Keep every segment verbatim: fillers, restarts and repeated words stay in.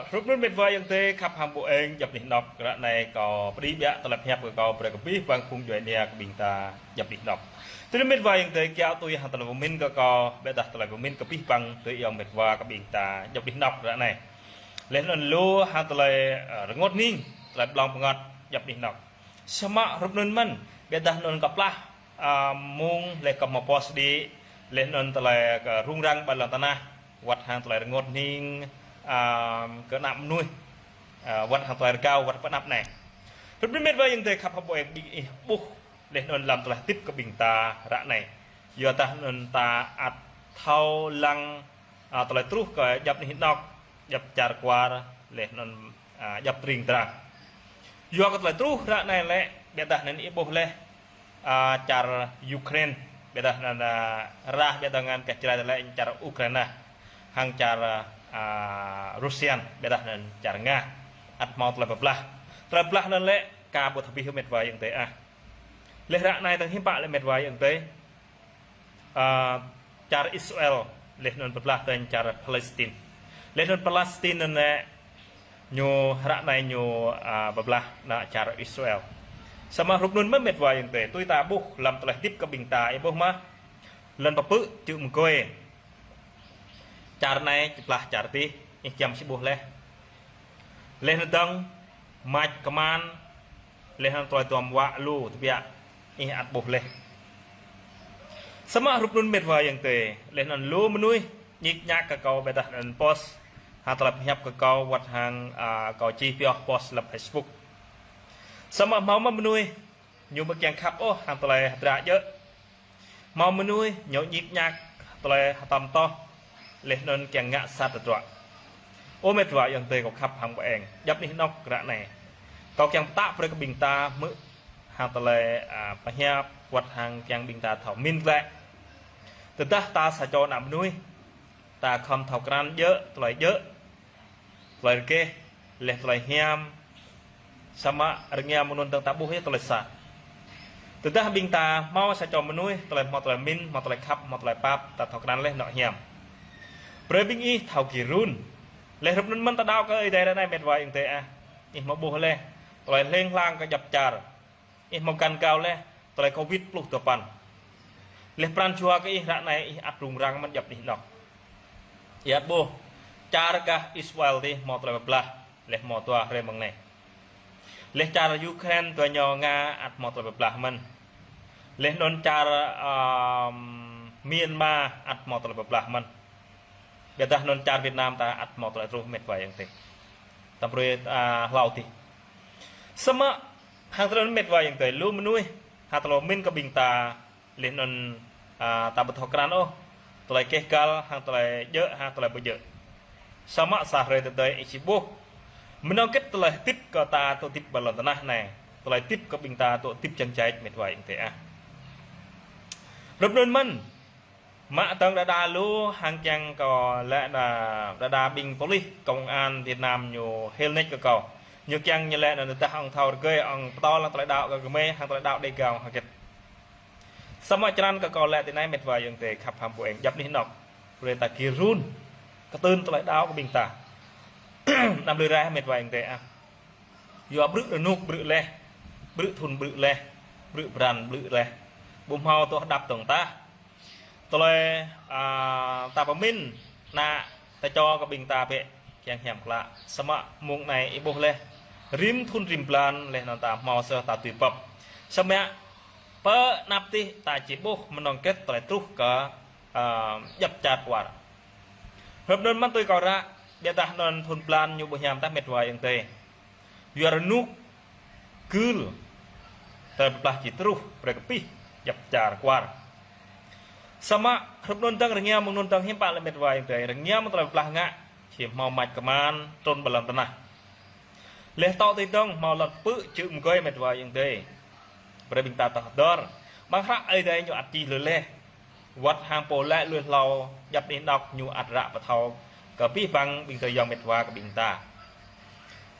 Rup anŭn mĕt wa ayŏng adơi khăp hăng ƀu eng djŏp anih anŏk, ră anai kâo pơđĭ ƀiă tơlơi pơhiăp kơ kâo brơi kơ abih bang phung djuai ania kơ ƀing ta djŏp anih anŏk. Tui anŭn mĕt wa ayŏng adơi kiaŏ tui hăng tơlơi pơmĭn kơ kâo, ƀiădah tơlơi pơmĭn kơ abih bang adơi ayŏng mĕt wa kơ ƀing ta djŏp anih anŏk ră anai. Laih anŭn lu hăng tơlơi, ơ, rơngot hning, tơlơi blŏng pơngăt djŏp anih anŏk. Samơ̆ rup anŭn mơ̆n, ƀiădah anŭn kơplah, ơ, mông laih kơ mơ̆ pos đĭ, laih anŭn tơlơi kơ rŭng răng ƀơi lŏn tơnah, wơ̆t hăng tơlơi rơngot hning, ơ, kơ anăp mơnuih, ơ, wơ̆t hăng tơlơi rơgao, wơ̆t pơ anăp anai. Rup anŭn mĕt wa ayŏng adơi khăp hăng ƀu eng ƀing ih ƀuh, laih anŭn lăm tơlơi hơdip kơ ƀing ta ră anai. Yua dah anŭn ta ăt thâo lăng, ơ, tơlơi truh kơ djŏp anih anŏk, djŏp čar kwar, laih anŭn, ơ, djŏp tring drang. Yua kơ tơlơi truh ră anai lĕ, ƀiădah anŭn ih ƀuh laih, ơ, čar Ukraine, ƀiădah anŭn, ơ, rah ƀiădah ngăn kơ čar lĕ čar Ukraina, hăng čar, ơ, Rusian, ƀiădah anŭn čar Nga. Ăt hmâo tơlơi pơblah. Tơlơi pơblah anŭn lĕ, kâo ƀu thâo ƀuh mĕt wa ayŏng adơi ah. Laih ră anai tơ̆ng hiư̆m pă lĕ mĕt wa ayŏng adơi. Ơ, čar Israel, laih anŭn pơblah tơ̆ng čar Palestine. Laih anŭn Palestine anŭn lĕ, ñu ră anai ñu, ơ, pơblah nao čar Israel. Samơ̆ rup anŭn mơ̆n mĕt wa ayŏng adơi, tui ta ƀuh lăm tơlơi hơdip kơ ƀing ta, ih ƀuh mơ̆. Lŏn pơpư̆ čư̆ mơgơi. Čar anai pơblah čar adih, ih giăm či ƀuh laih. Laih anŭn dơ̆ng, mač kơman, laih anŭn tơlơi duăm wă lu tơbiă, ih ăt ƀuh laih. Samơ̆ rup anŭn mĕt wa ayŏng adơi, laih anŭn lu mơnuih, ñik ñak kơ kâo ƀiădah anŭn pos, hăng tơlơi pơhiăp kơ kâo wơ̆t hăng, ơ, kâo čih pioh pos lăm Facebook. Samơ̆ hmâo mơ̆n mơnuih, ñu ƀu kiăng khăp ôh hăng tơlơi hơdră djơ̆. Hmâo mơnuih ñu ñik ñak tơlơi hơtăm toh, laih anŭn kiăng ngă sat tơdruă. Ơ mĕt wa ayŏng adơi kâo khăp hăng ƀu eng, djŏp anih anŏk ră anai. Kâo kiăng pơtă brơi kơ ƀing ta hmư̆ hăng tơlơi, ơ, pơhiăp, wơ̆t hăng kiăng ƀing ta thâo pơmĭn glaĭ. Tơdah ta sa čô ană mơnuih, ta khŏm thâo krăn djơ̆, tơlơi djơ̆, tơlơi rơgêh, laih tơlơi hiam, samơ̆ rơngiă mơ̆ng anŭn dơ̆ng ta ƀuh yơh tơlơi sat. Tơdah ƀing ta hmâo sa čô mơnuih, tơlơi hmâo tơlơi pơmĭn, hmâo tơlơi khăp, hmâo tơlơi pap, ta thâo krăn laih anŏ hiam. Brơi ƀing ih thâo gir run. Laih rup anŭn mơ̆n ta đaŏ kơ Ơi Adai ră anai mĕt wa ayŏng adơi ah. Ih hmâo ƀuh laih, tơlơi hlêng hlang kơ djŏp čar. Ih hmâo găn gao laih, tơlơi Covid pluh dua păn. Laih pran jua kơ ih ră anai ih ăt rŭng răng mơ̆n djŏp anih anŏk. Ih ăt ƀuh, čar gah Israel adih hmâo tơlơi pơblah, laih hmâo dua hrơi mơ̆ng anai. Laih čar Ukraine dua ñu Nga ăt hmâo tơlơi pơblah mơ̆n. Laih anŭn čar, ơ, Myanmar ăt hmâo tơlơi pơblah mơ̆n. Ƀiădah anŭn čar Việt Nam ta ăt hmâo tơlơi truh mĕt wa ayŏng adơi. Tăm brơi, ơ, hlâo adih. Samơ̆ hăng tơlơi anŭn mĕt wa ayŏng adơi, lu mơnuih, hăng tơlơi pơmĭn kơ ƀing ta, laih anŭn, ơ, ta ƀu thâo krăn ôh. Tơlơi keh găl, hăng tơlơi djơ̆, hăng tơlơi ƀu djơ̆. Samơ̆ sa hrơi tơdơi ih či ƀuh. Mơnơ̆ng hơget tơlơi hơdip kơ ta tŭ hơdip ƀơi lŏn tơnah anai. Tơlơi hơdip kơ ƀing ta tŭ hơdip jăng jač mĕt wa ayŏng adơi ah. Rup anŭn mơ̆n. Mă dơ̆ng đơđa lu hăng kiăng kơ lĕ đa, đơđa ƀing polis, công an Việt Nam ñu hil nač kơ kâo. Ñu kiăng ñu lĕ anŭn tơdah ŏng thâo rơgơi, ŏng pơtô lăng tơlơi đaŏ kơ gơmơi, hăng tơlơi đaŏ Dêga hơget. Samơ̆ črăn kơ kâo lĕ tui anai mĕt wa ayŏng adơi khăp hăng ƀu eng djŏp anih anŏk. Brơi ta gir run. Kơtưn tơlơi đaŏ kơ ƀing ta. Anăm lui raih mĕt wa ayŏng adơi ah. Yua brư̆ rơnuk brư̆ laih, brư̆ thŭn brư̆ laih, brư̆ pran brư̆ laih. Ƀu hmâo tơlơi hơđăp dơ̆ng tah. Tơlơi, ơ, ta pơmĭn, ană ta čô kơ ƀing ta bĕ, kiăng hiam klă. Samơ̆ mông anai ih ƀuh laih, rĭm thŭn rĭm blan laih anŭn ta hmâo sơh ta tui pơ̆p. Samơ̆ pơ anăp adih ta či ƀuh mơnơ̆ng hơget tơlơi truh kơ, ơ, djŏp čar kwar. Rup anŭn mơ̆n tui kâo ră, ƀiădah anŭn thŭn blan ñu ƀu hiam tah mĕt wa ayŏng adơi. Yua rơnuk gưl, tơlơi pơblah či truh, brơi kơ abih djŏp čar kwar. Samơ̆ rup anŭn dơ̆ng rơngiă mơ̆ng anŭn dơ̆ng hiư̆m pă lĕ mĕt wa ayŏng adơi, rơngiă mơ̆ng tơlơi pơblah ngă, či hmâo mač kơman, trŭn ƀơi lŏn tơnah. Laih tŏ tui dơ̆ng hmâo lŏn pơpư̆ čư̆ mơgơi mĕt wa ayŏng adơi. Brơi ƀing ta tơh dơr. Mơ̆ng hră Ơi Adai ñu ăt čih lui laih. Wơ̆t hăng pô lĕ lui hlâo djŏp anih anŏk ñu ăt ră pơthâo kơ abih bang ƀing adơi ayŏng mĕt wa kơ ƀing ta.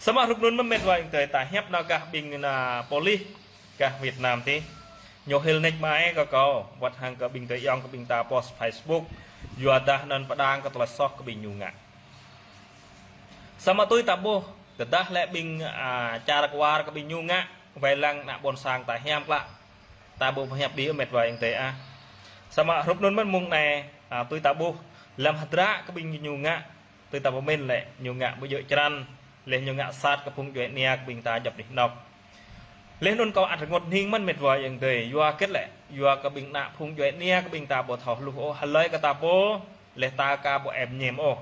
Samơ̆ rup anŭn mơ̆n mĕt wa ayŏng adơi ta hiăp nao gah ƀing ană polis gah Việt Nam adih. Ñu hil nač mă ai kơ kâo, wơ̆t hăng kơ ƀing adơi ayŏng kơ ƀing ta pos Facebook. Yua dah anŭn pơdang kơ tơlơi soh kơ ƀing ñu ngă. Samơ̆ tui ta ƀuh, tơdah lĕ ƀing, a, čar kwar kơ ƀing ñu ngă, wai lăng ană ƀôn sang ta hiam klă. Ta ƀu pơhiăp đĭ met wa ayŏng adơi ah. Samơ̆ hrup anŭn mơ̆n mông anai, a, tui ta ƀuh, lăm hơdră kơ ƀing ñu ngă, tui ta pơmĭn lĕ, ñu ngă ƀu djơ̆ črăn, leh ñu ngă sat kơ phung djuai ania kơ ƀing ta djŏp anih anŏk. Leh anŭn kâo ăt rơngot hning mơ̆n met wa ayŏng adơi, yua hơget lĕ, yua kơ ƀing ană phung djuai ania kơ ƀing ta ƀu thâo hluh ôh, hlơi kơ ta pô, leh ta aka ƀu ĕp ñem ôh.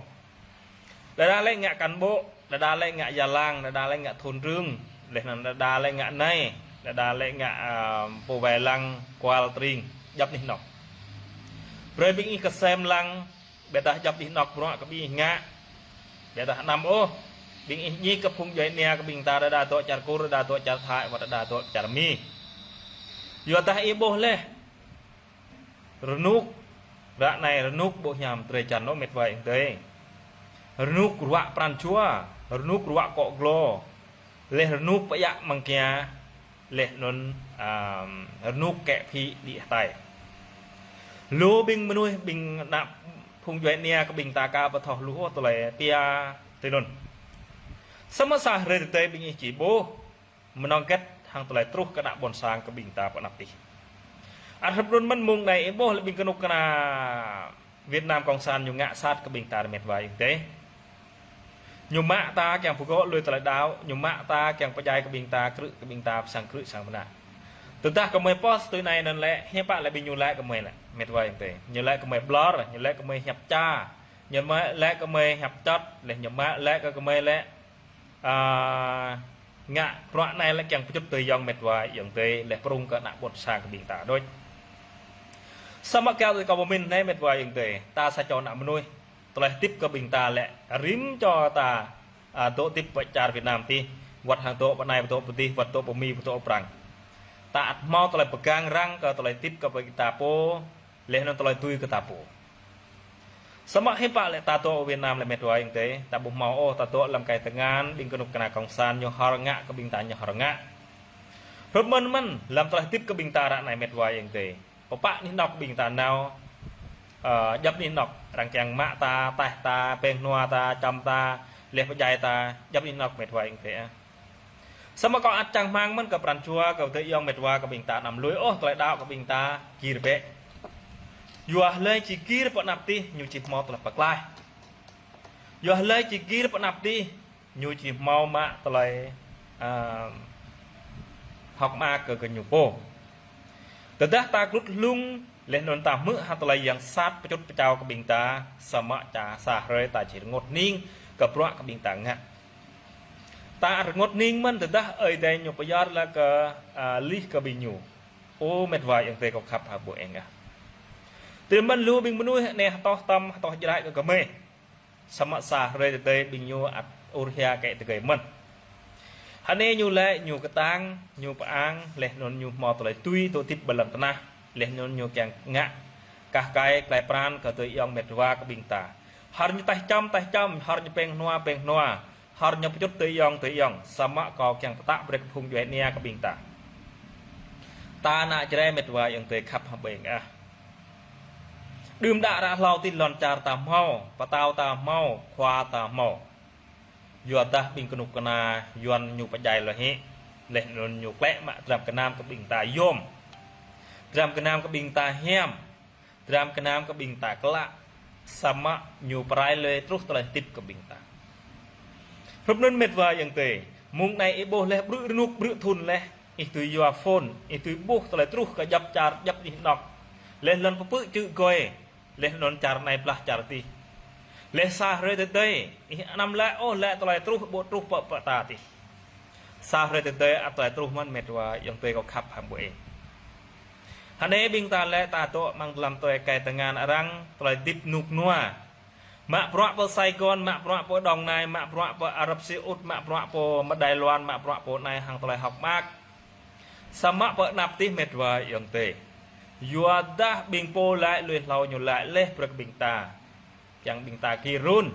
Đơđa lĕ ngă cán bộ, đơđa lĕ ngă gia làng, đơđa lĕ ngă thôn trưởng, leh anŭn đơđa lĕ ngă nai, đơđa lĕ ngă, a, pô wai lăng kual tring, djŏp anih anŏk. Brơi ƀing ih kơsem lăng, ƀiădah djŏp anih anŏk bruă kơ ƀing ih ngă. Ƀiădah anăm ôh, ƀing ih djik kơ phung djuai ania kơ ƀing ta đơđa dŏ čar Kur, đơđa dŏ čar Thái, wơ̆t đơđa dŏ čar Mi. Yua dah ih ƀuh leh, rơnŭk, ră anai rơnŭk ƀu hiam drơi jăn ôh met wa ayŏng adơi. Rơnŭk ruă pran jua, rơnŭk ruă akŏ glô, leh rơnŭk pơyă măng kia, leh anŭn, a, rơnŭk kĕ phĭ đĭ hơtai. Lu ƀing mơnuih ƀing ană phung djuai ania kơ ƀing ta aka ƀu thâo hluh ôh tơlơi pia tui anŭn. Samơ̆ sa hrơi tơdơi ƀing ih či ƀuh, mơnơ̆ng hơget hăng tơlơi truh kơ ană ƀôn sang kơ ƀing ta pơ anăp tih. Ăt hrup anŭn mơ̆n mông anai ih ƀuh lĕ ƀing kơnuk kơna Việt Nam Cộng sản ñu ngă sat kơ ƀing ta met wa ayŏng adơi. Ñu mă ta kiăng pơgŏ lui tơlơi đaŏ, ñu mă ta kiăng pơdjai kơ ƀing ta, krư̆ kơ ƀing ta, pơsang krư̆ sang mơnă. Tơdah gơmơi post tui anai anŭn lĕ, hiư̆m pă lĕ ƀing ñu laĭ gơmơi lĕ, met wa ayŏng adơi. Ñu laĭ gơmơi ƀlŏr, ñu laĭ gơmơi hiăp ča, ñu mă laĭ gơmơi hiăp čŏt, leh ñu mă laĭ kơ gơmơi lĕ, a, ngă bruă anai lĕ kiăng pơčŭt tơ ayŏng met wa ayŏng adơi, leh prung kơ ană ƀôn sang kơ ƀing ta đôč. Samơ̆ kiaŏ tui kâo pơmĭn anai met wa ayŏng adơi, ta sa čô ană mơnuih, tơlơi hơdip kơ ƀing ta lĕ rĭm čô ta, a, dŏ hơdip pơ čar Việt Nam tih, wơ̆t hăng dŏ pơ anai, dŏ pơ tih, wơ̆t dŏ pơ Mi, dŏ pơ Prăng. Ta ăt hmâo tơlơi pơgang răng kơ tơlơi hơdip kơ ƀing ta pô, leh anŭn tơlơi tui kơ ta pô. Samơ̆ hiư̆m pă lĕ ta dŏ Việt Nam lĕ met wa ayŏng adơi, ta ƀu hmâo ôh, ta dŏ lăm kơi tơngan, ƀing kơnuk kơna Cộng sản ñu hor ngă kơ ƀing ta ñu hor ngă. Hrup mơ̆n mơ̆n, lăm tơlơi hơdip kơ ƀing ta ră anai met wa ayŏng adơi. Pơpă anih anŏk ƀing ta nao, ơ, djŏp anih anŏk, arăng kiăng mă ta, taih ta, pĕng hnua ta, čăm ta, leh pơdjai ta, djŏp anih anŏk met wa ayŏng adơi ah. Samơ̆ kâo ăt čang rơmang mơ̆n kơ pran jua kơ adơi ayŏng met wa kơ ƀing ta anăm lui ôh tơlơi đaŏ kơ ƀing ta gir bĕ. Yua hlơi či gir pơ anăp tih ñu či hmâo tơlơi pơklaih. Yua hlơi či gir pơ anăp tih ñu či hmâo mă tơlơi, a, hơ̆k mơak kơ, kơ ñu pô. Tơdah ta glŭt hlung leh anŭn ta hmư̆ hă tơlơi yang sat pơčŭt pơčao kơ ƀing ta, samơ̆ ča sa hrơi ta či rơngot hning kơ bruă kơ ƀing ta ngă. Ta rơngot hning mơ̆n tơdah Ơi Adai ñu pơyơr lĕ kơ, a, lih kơ ƀing ñu. Ơ met wa ayŏng adơi kâo khăp hăng ƀu eng ah. Tui mơ̆n lu ƀing mơnuih anai hơtoh tơm, hơtoh jrai kơ gơmơi. Samơ̆ sa hrơi tơdơi ƀing ñu ăt ur hia kĕ tơgơi mơ̆n. Hơnê ñu lĕ ñu kơtang, ñu pơang, leh anŭn ñu hmâo tơlơi tui dŏ hơdip ƀơi lŏn tơnah, leh anŭn ñu kiăng ngă kah kai tơlơi pran kơ adơi ayŏng met wa kơ ƀing ta. Hor ñu taih čăm, taih čăm, hor ñu pĕng hnua, pĕng hnua, hor ñu pơčŭt adơi ayŏng, adơi ayŏng, samơ̆ kâo kiăng pơtă brơi kơ phung djuai ania kơ ƀing ta. Ta ană jrai met wa ayŏng adơi khăp hăng ƀing ah. Đưm đă ră hlâo tih lŏn čar ta hmâo, pơtao ta hmâo, khua ta hmâo. Yua dah ƀing kơnuk kơna Yuan ñu pơdjai lơi hĭ, leh anŭn ñu klĕ mă dram gơnam kơ ƀing ta yôm. Dram gơnam kơ ƀing ta hiam. Dram gơnam kơ ƀing ta klă. Samơ̆ ñu pơrai lơi truh tơlơi hơdip kơ ƀing ta. Hrup anŭn met wa ayŏng adơi. Mông anai ih ƀuh leh brư̆ rơnŭk brư̆ thŭn leh. Ih tui yua phôn, ih tui ƀuh tơlơi truh kơ djŏp čar djŏp anih anŏk. Leh lŏn pơpư̆ čư̆ gơi. Leh anŭn čar anai blah čar tih. Leh sa hrơi tơdơi, ih anăm laĭ ôh laĭ tơlơi truh ƀu truh pơ, pơ ta tih. Sa hrơi tơdơi ăt tơlơi truh mơ̆n met wa ayŏng adơi kâo khăp hăng ƀu eng. Hơnê ƀing ta lĕ ta dŏ amăng lăm tơlơi kơi tơngan arăng, tơlơi hơdip rơnŭk rơnua. Mă bruă pơ Sài Gòn, mă bruă pơ Đồng Nai, mă bruă pơ Arab Saudi, mă bruă pơ Đài Loan, mă bruă pơ anai hăng tơlơi hơ̆k mơak. Samơ̆ pơ anăp tih met wa ayŏng adơi. Yua dah ƀing pô laĭ lui hlâo ñu laĭ leh brơi kơ ƀing ta. Kiăng ƀing ta gir run.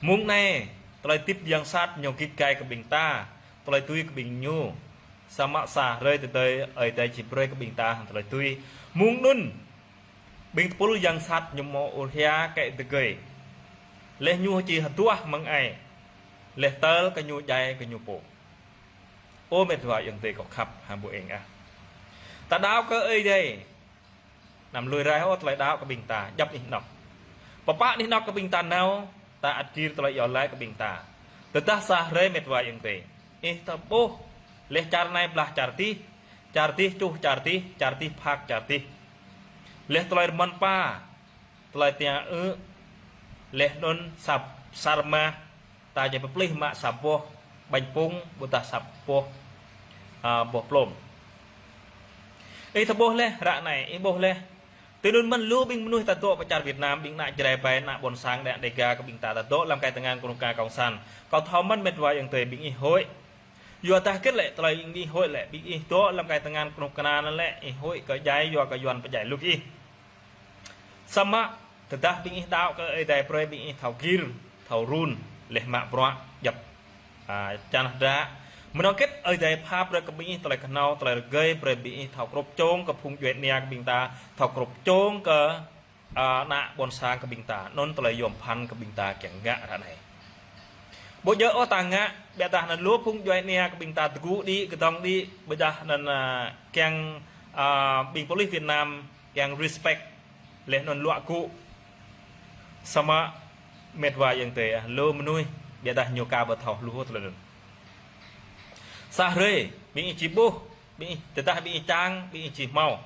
Mông anai, tơlơi hơdip yang sat ñu git gai kơ ƀing ta, tơlơi tui kơ ƀing ñu. Samơ̆ sa hrơi tơdơi, Ơi Adai či brơi kơ ƀing ta hăng tơlơi tui. Mông anŭn, ƀing tơpul yang sat ñu hmâo ur hia kĕ tơgơi. Leh ñu či hơduah mơ̆ng ai. Leh tơl kơ ñu djai kơ ñu pô. Ơ met wa ayŏng adơi kâo khăp hăng ƀu eng ah. Ta đaŏ kơ Ơi Adai. Anăm lui rai ôh tơlơi đaŏ kơ ƀing ta, djŏp anih anŏ. Pơpă anih anŏ kơ ƀing ta nao, ta ăt gir tơlơi iâu laĭ kơ ƀing ta. Tơdah sa hrơi met wa ayŏng adơi. Ih ta ƀuh, leh čar anai blah čar adih, čar adih čuh čar adih, čar adih phak čar adih. Leh tơlơi rơmơn pa, tơlơi tian ư, leh anŭn sap sar mah, ta jai pơplih mă sa boh ƀañ pŭng, ƀôdah sa boh, a, boh plôm. Ih ta ƀuh leh, ră anai, ih ƀuh leh. Tui anŭn mơ̆n lu ƀing mơnuih ta dŏ pơ čar Việt Nam, ƀing ană Jrai ƀai, ană ƀôn sang, ană Đêga kơ ƀing ta, ta dŏ lăm kai tơngan kơnuk kơna cộng sản. Kâo thâo mơ̆n met wa ayŏng adơi ƀing ih hơi. Yua dah hơget lĕ, tơlơi ƀing ih hơi lĕ, ƀing ih dŏ lăm kai tơngan kơnuk kơna anŭn lĕ, ih hơi kơ djai, yua kơ Yuan pơdjai lŭk ih. Samơ̆, tơdah ƀing ih đaŏ kơ Ơi Adai brơi ƀing ih thâo gir, thâo run, leh mă bruă, djŏp, a, čan hơdră. Mơnơ̆ng hơget Ơi Adai pha brơi kơ ƀing ih tơlơi kơhnâo, tơlơi rơgơi, brơi ƀing ih thâo krŭp čong kơ phung djuai ania kơ ƀing ta, thâo krŭp čong kơ, a, ană ƀôn sang kơ ƀing ta, anŭn tơlơi yôm phăn kơ ƀing ta kiăng ngă ră anai. Ƀu djơ̆ ôh ta ngă, ƀiădah anŭn lu phung djuai ania kơ ƀing ta tơgŭ đĭ, kơdŏng đĭ, ƀiădah anŭn, a, kiăng, a, ƀing pôlis Việt Nam, kiăng respect, leh anŭn luă gŭ. Samơ̆ met wa ayŏng adơi, a, lu mơnuih, ƀiădah ñu ka ƀu thâo hluh tơlơi anŭn. Sa hrơi, ƀing ih či ƀuh, ƀing ih, tơdah ƀing ih čang, ƀing ih či hmâo.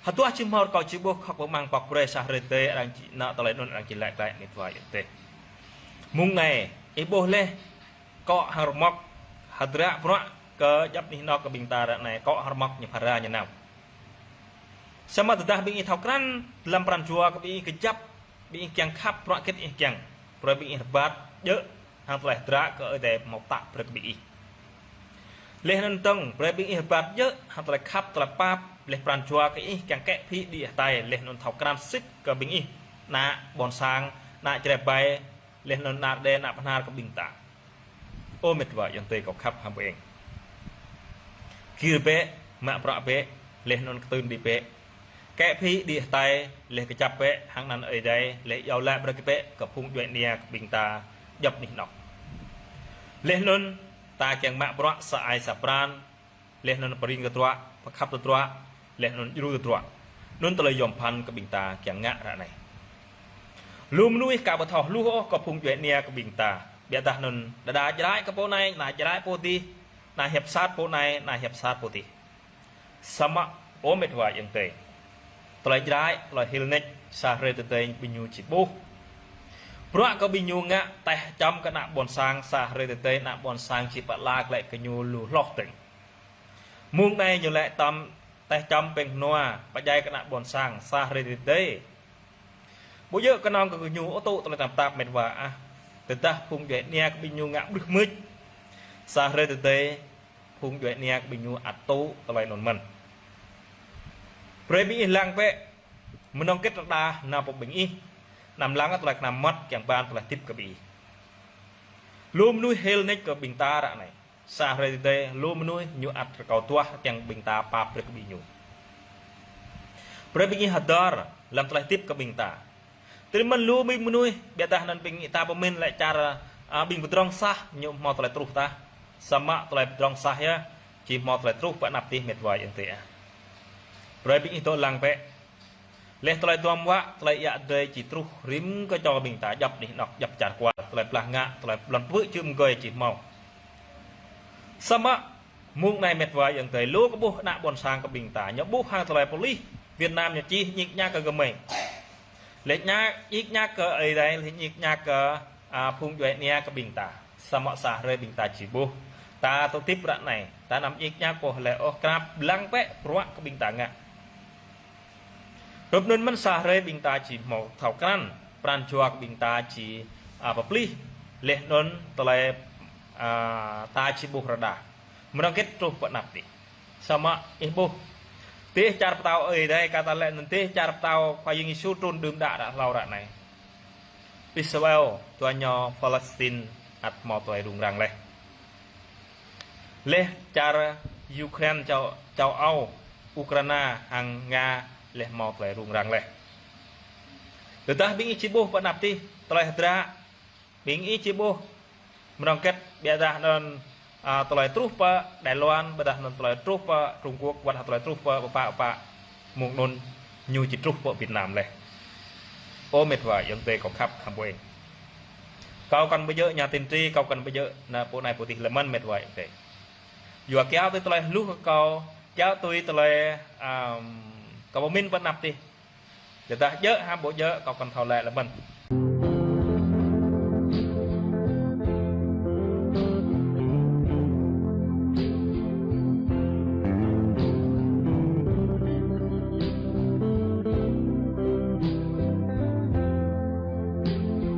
Hơduah či hmâo rơkâo či ƀuh khŏk pơmang pŏk brơi sa hrơi tơi arăng či nă tơlơi anŭn arăng či laĭ glaĭ met wa ayŏng adơi. Mơ̆ng anai, ih ƀuh leh, akŏ hăng rơmŏk, hơdră bruă kơ djŏp anih anŏ kơ ƀing ta ră anai, akŏ hăng rơmŏk ñu phara ñu nao. Samơ̆ tơdah ƀing ih thâo krăn, lăm pran jua kơ ƀing ih kơjăp, ƀing ih kiăng khăp bruă hơget ih kiăng. Brơi ƀing ih rơbat djơ̆ hăng tơlơi hơdră kơ Ơi Adai hmâo pơtă brơi kơ ƀing ih. Leh anŭn dơ̆ng, brơi ƀing ih rơbat djơ̆ hăng tơlơi khăp, tơlơi pap, leh pran jua kơ ih kiăng kĕ phĭ đĭ hơtai, leh anŭn thâo krăn sĭt kơ ƀing ih, ană ƀôn sang, ană Jrai ƀai, leh anŭn ană Rơđê, ană Bahnar kơ ƀing ta. Ơ met wa ayŏng adơi kâo khăp hăng ƀu eng. Gir bĕ, mă bruă bĕ, leh anŭn kơtưn đĭ bĕ. Kĕ phĭ đĭ hơtai, leh kơjăp bĕ, hăng anăn Ơi Adai, leh iâu laĭ brơi kơ bĕ, kơ phung djuai ania kơ ƀing ta, djŏp anih anŏ. Leh anŭn, ta kiăng mă bruă sa ai sa pran, leh anŭn pơring tơdruă, pơkhăp tơdruă, leh anŭn djru tơdruă. Anŭn tơlơi yôm phăn kơ ƀing ta kiăng ngă ră anai. Lu mơnuih ka ƀu thâo hluh ôh kơ phung djuai ania kơ ƀing ta. Ƀiădah anŭn đơđa Jrai kơ pô anai, ană Jrai pô adih, ană hiăp sat pô anai, ană hiăp sat pô adih. Samơ̆ ơ met wa ayŏng adơi. Tơlơi Jrai, tơlơi hil nač, sa hrơi tơdơi ƀing ñu či ƀuh. Bruă kơ ƀing ñu ngă teh čăm kơ ană ƀôn sang, sa hrơi tơdơi ană ƀôn sang či pơala glaĭ kơ ñu lu hloh dơ̆ng. Mơ̆ng anai ñu laĭ tăm teh čăm pĕng hnua, pơdjai kơ ană ƀôn sang, sa hrơi tơdơi. Ƀu djơ̆ kơnơ̆ng kơ ñu ôh tŭ tơlơi tơnap tap met wa ah. Tơdah phung djuai ania kơ ƀing ñu ngă ƀrưh mưč. Sa hrơi tơdơi, phung djuai ania kơ ƀing ñu ăt tŭ tơlơi anŭn mơ̆n. Brơi ƀing ih lăng bĕ, mơnơ̆ng hơget rơđah nao pơ ƀing ih, anăm lăng tơlơi kơnam mơmŏt kiăng ƀan tơlơi hơdip kơ ƀing ih. Lu mơnuih hil nač kơ ƀing ta ră anai. Sa hrơi tơdơi, lu mơnuih ñu ăt rơkâo duah kiăng ƀing ta pap brơi kơ ƀing ñu. Brơi ƀing ih hơdơr lăm tơlơi hơdip kơ ƀing ta. Tơdơi mơ̆n lu ƀing mơnuih, ƀiădah anŭn ƀing ta pơmĭn lĕ čar, a, ƀing pơdrŏng sah, ñu hmâo tơlơi truh tah. Samơ̆ tơlơi pơdrŏng sah yơh, či hmâo tơlơi truh pơ anăp adih met wa ayŏng adơi ah. Brơi ƀing ih dŏ lăng bĕ. Leh tơlơi duăm wă, tơlơi iă adơi či truh rĭm kơ čô ƀing ta djŏp anih anŏ, djŏp čar kwar, tơlơi blah ngă, tơlơi blan pơpư̆ čư̆m gơi či hmâo. Samơ̆, mơ̆ng anai met wa ayŏng adơi, lu kơ ƀuh ană ƀôn sang kơ ƀing ta, ñu ƀuh hăng tơlơi pôlis Việt Nam ñu čih ñik ñak kơ gơmơi. Leh ñak, ñik ñak kơ Ơi Adai, leh ñik ñak kơ, a, phung djuai ania kơ ƀing ta. Samơ̆ sa hrơi ƀing ta či ƀuh. Ta tŭ hơdip ră anai, ta anăm ñik ñak pô lĕ ôh, krăp lăng bĕ bruă kơ ƀing ta ngă. Hrup anŭn mơ̆n sa hrơi ƀing ta či hmâo thâo krăn, pran jua kơ ƀing ta či, a, pơplih, leh anŭn tơlơi, a, ta či ƀuh rơđah. Mơnơ̆ng hơget truh pơ anăp adih. Samơ̆ ih ƀuh. Dêh čar pơtao Ơi Adai kơ ta lĕ anŭn dêh čar pơtao Khua Yang Yêsu trŭn đưm đă ră hlâo ră anai. Israel, dua ñu Palestin ăt hmâo tơlơi rŭng răng leh. Leh čar Ukraine, châu, châu Âu, Ukraina hăng Nga leh hmâo tơlơi rŭng răng leh. Tơdah ƀing ih či ƀuh pơ anăp adih, tơlơi hơdră, ƀing ih či ƀuh. Mơnơ̆ng kĕt ƀiădah anŭn, a, tơlơi truh pơ Đài Loan, ƀiădah anŭn tơlơi truh pơ Trung Quốc, wơ̆t hăng tơlơi truh pơ pơpă pơpă mơ̆ng anŭn ñu či truh pơ Việt Nam laih. Ơ mĕt wa ayŏng adơi kâo khăp hăng ƀuăn. Kâo kăn ƀu djơ̆ nhà tiên tri, kâo kăn ƀu djơ̆ ană pô anai pô adih lĕ mơ̆n mĕt wa ayŏng adơi. Yua kiaŏ tui tơlơi hluh kơ kâo, kiaŏ tui tơlơi, ăm, kâo pơmĭn pơ anăp adih. Tơdah djơ̆ hăng ƀu djơ̆ kâo kăn thâo laĭ lĕ mơ̆n.